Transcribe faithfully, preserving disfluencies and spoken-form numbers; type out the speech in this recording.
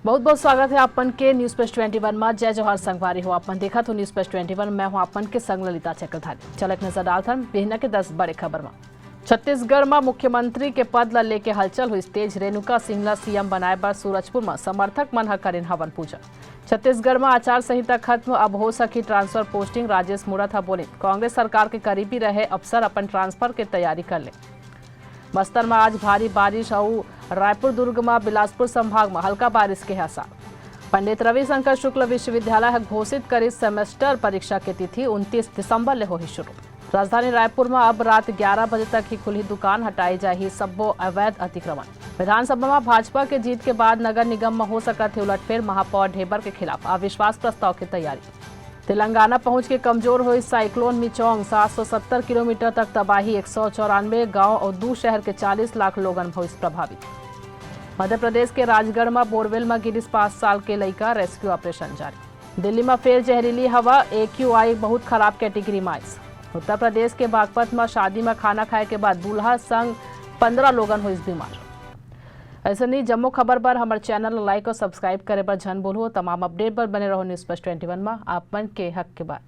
बहुत बहुत स्वागत है आपन के News Flash ट्वेंटी वन मा। जय जोहार संगवारी हो, आपन देखत हो News Flash ट्वेंटी वन, मैं हूं आपन के संग ललिता चक्रधारी। चल एक नजर डालथन बिहना के दस बड़े खबर मा। छत्तीसगढ़ मा मुख्यमंत्री के पद ला लेके हलचल होइस तेज, रेणुका सिंह ला सीएम बनाए बर सूरजपुर मा समर्थक मन ह करिन हवन पूजा। छत्तीसगढ़ मा आचार संहिता खत्म, अब हो सकही ट्रांसफर पोस्टिंग, राजेश मूणत ह बोलिन कांग्रेस सरकार के करीबी रहे अफसर अपन ट्रांसफर के तैयारी कर ले। बस्तर म आज भारी बारिश अउ रायपुर दुर्ग म बिलासपुर संभाग म हल्का बारिश के आसार। पंडित रविशंकर शुक्ल विश्वविद्यालय ह घोषित करिस सेमेस्टर परीक्षा के तिथि, उनतीस दिसंबर ले होही शुरू। राजधानी रायपुर म अब रात ग्यारह बजे तक ही खुलही दुकान, हटाई जाही सब्बो अवैध अतिक्रमण। विधानसभा म भाजपा के जीत के बाद नगर निगम म हो सकत हे उलटफेर, महापौर ढेबर के खिलाफ अविश्वास प्रस्ताव के तैयारी। तेलंगाना पहुंच के कमजोर होइस साइक्लोन मिचोंग, सात सौ सत्तर किलोमीटर तक तबाही, एक सौ चौरानवे गांव अउ दू शहर के चालीस लाख लोगन होइस प्रभावित। मध्य प्रदेश के राजगढ़ म बोरवेल म गिरिस पाँच साल के लइका, रेस्क्यू ऑपरेशन जारी। दिल्ली म फेर जहरीली हवा, एक्यूआई बहुत खराब कैटेगरी म आइस। उत्तर प्रदेश के बागपत म शादी म खाना खाए के बाद दूल्हा संग पंद्रह लोगन होइस बीमार। अइसने जम्मो खबर बर हमर चैनल ला like अउ subscribe करे बर झन भूलहू। तमाम अपडेट बर बने रहो News Flash ट्वेंटी वन मा, आप मन के हक के बात।